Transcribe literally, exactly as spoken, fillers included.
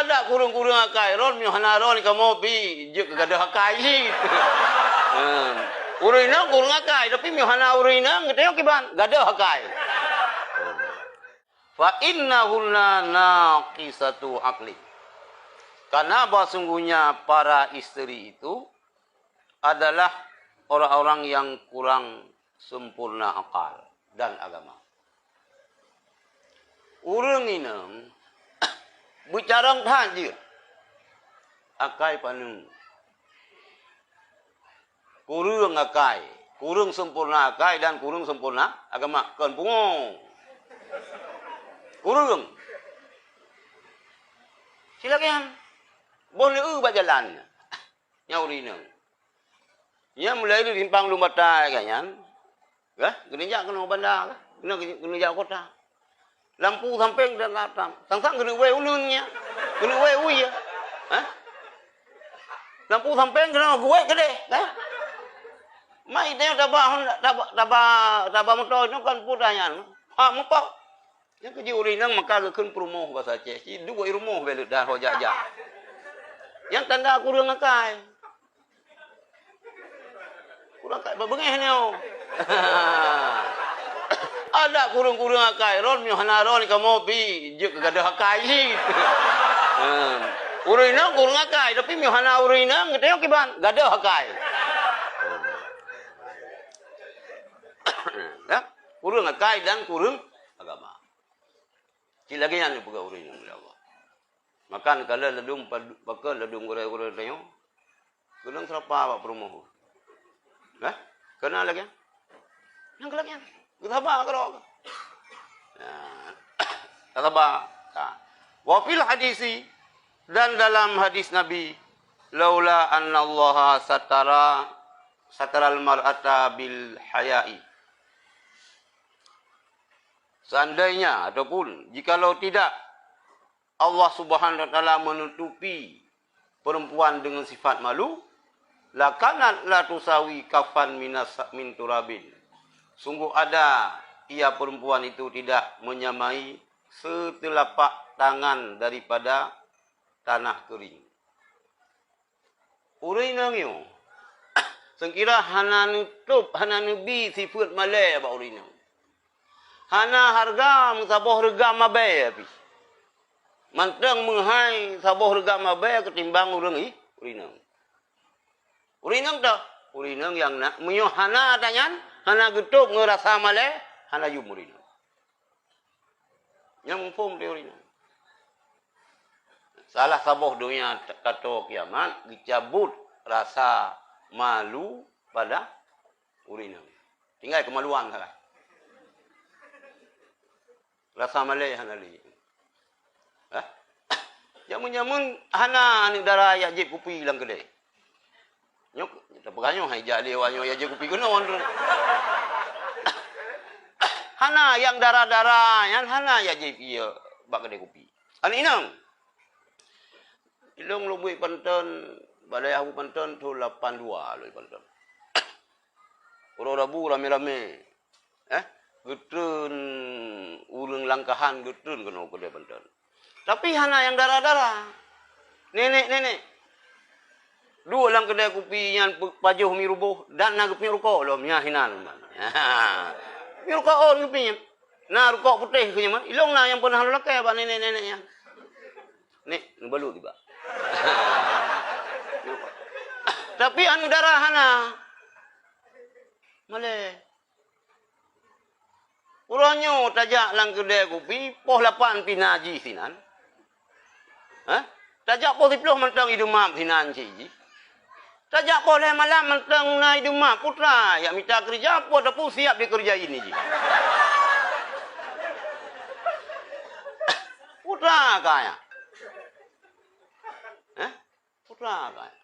Ada kureueng-kureueng akai, ron meunyoe hana ron kamoe pi jeuet keu gadoh akai cit. Ha. Ureueng inong kureueng akai, tapi meunyoe hana ureueng inong, geutanyoe kiban gadoh akai. Fa innahunna naqisatu aqli. Karena bahwa sungguhnya para istri itu adalah orang-orang yang kurang sempurna akal dan agama. Ureueng inong beucarông that jeuet, akai paneuk. Kureueng akai, kureueng sempurna akai dan kureueng sempurna agama. Kon pungo. Kureueng. Silagèe nyan. Boh neueu bak jalan. Nyan ureueng inong. Nyan mulai di simpang Lôn Bata ka nyan. Kah? Keuneuk jak keunoe banda kah? Keuneuk, keuneuk jak kota. Lampu sampéng dan latam. Sang-sang keuneuk wèe uneuen nyan. Keuneuk wèe ui ya. Hah? Lampu sampéng keunoe geuwèe keudeh, kah? Mai teuh taba Honda, taba, taba, taba moto nyoe kan puta nyan. Ha, mupok. Nyang keujeuet ureueng inong maka geukheun peurumoh basa Aceh. Ci duek rumoh bèk leuet dan ho jak-jak. Nyang tanda kureueng akai. Kureueng akai beungèh nyoe. Ada kureueng-kureueng akai, ron meunyoe hana ron kamoe pi jeuet keu gadoh akai cit. Ha. Ureueng inong kureueng akai, tapi meunyoe hana ureueng inong, geutanyoe kiban gadoh akai. Ya, kureueng akai dan kureueng agama. Cit lagèe nyan geupeugah ureueng inong lé Allah. Maka neukalon ladôm pad-, pakon ladôm gurèe-gurèe tanyoe, keunong seurapa bak peurumoh. Hah? Keunong lagèe nyan? Nyang lagèe nyan. Geusaba keudroe. Nah, tasaba. Nah. Wa fil hadisi, dan dalam hadis Nabi, "Laula annallaha satara, sataral mar'ata bil haya'i." Seandainya ataupun jikalau tidak Allah Subhanahu wa Taala menutupi perempuan dengan sifat malu, lakanat la tusawi kafan minas, min turabin. Sungguh ada ia perempuan itu tidak menyamai setelapak tangan daripada tanah kering. Ureueng inong nyoe, seukira hana neutôb, hana neubi sifeuet malèe bak ureueng inong. Hana hareuga meusaboh reugam abèe pih. Mantong meuhai saboh reugam abèe keutimbang ureueng i-, ureueng inong. Ureueng inong toh, ureueng inong nyang na, meunyoe hana ata nyan, hana geutôb ngon rasa malèe, hana yum ureueng inong. Nyan muphom teori nyan. Salah saboh donya t-, tato kiamat, geucabot rasa malu pada ureueng inong. Tinggai keumaluan sagai. Rasa malèe hana lé. Hah? Jameun-jameun hana aneuk dara jak jieb kupi lam keudè. Nyoe, tapeugah nyoe hai jak lé awak nyoe jak jieb kupi keunoe. Hana nyang dara-dara nyan hana jak jieb ié bak keudè kupi. Aneuk inong. Ilong lôn buet panton, balai ahu panton thôn lapan dua lôn panton. Uroe Rabu ramé-ramé, eh, geutreun ureueng langkahan geutreun keunoe keudè panton. Tapi hana nyang dara-dara. Nenek-nenek. Duek lam keudè kupi nyan pe-, pajoh miruboh dan na geupiep rukok lom nyan hinan. Piep rukok ôn geupiep. Na rukok putéh keu nyan, ilong na nyang peunah lôn lakèe bak nenek-nenek nyan. Nek, neubalut tiba. Tapi aneuk dara hana. Malèe. Uroe nyoe tajak lam keudè kupi, poh lapan pih na jih sinan. Hah? Tajak poh siplôh mantong idumab sinan cit jih. Tajak poh lhèe malam mantong na idumab, putra jak mita keureuja, peue teupeu siap dikeureujain jih. Putra ka nyan. Hah? Putra ka nyan.